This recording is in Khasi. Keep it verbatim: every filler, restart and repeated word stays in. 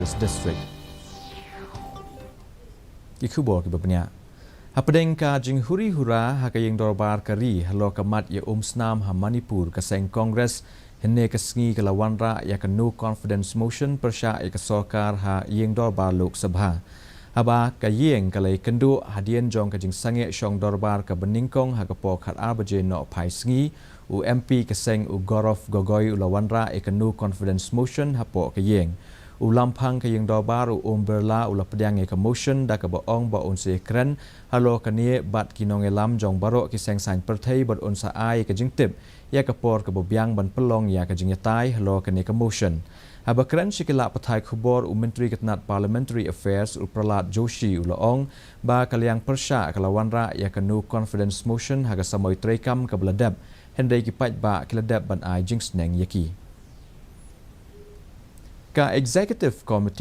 District. Ki khubor kiba bniah. Hapdeng ka jinghuri hura ha ka ïing dorbar ka ri halor ka mat ïa umsnam ha Manipur, ka seng Congress hynne ka sngi ka la wanrah ïa ka no confidence motion pyrshah ïa ka sorkar ha ïing dorbar Lok Sabha. Haba ka ïing ka la ïakynduh hadien jong ka jingsangeh shong dorbar kaba nyngkong ha ka por khatar baje nohphai sngi, u M P ka seng u Gaurav Gogoi u la wanrah ïa ka no confidence motion hapoh ka ïing. U lamphang ka ïing dorbar u Om Birla u la pdiang ïa ka motion da kaba ong ba un sa ïakren halor kane bad ki nongïalam jong baroh ki seng saiñ pyrthei bad un sa ai ka jingtip ïa ka por kaba biang ban pynlong ïa ka jingïatai halor kane ka motion. Haba kren sha ki lad pathai khubor, u Myntri ka tnat Parliamentary Affairs u Pralhad Joshi u la ong ba ka liang pyrshah ka la wanrah ïa ka no confidence motion ha ka samoi treikam kaba la dep, hynrei ki paidbah ki la dep ban ai jingsneng ïa ki. Ka Executive Committee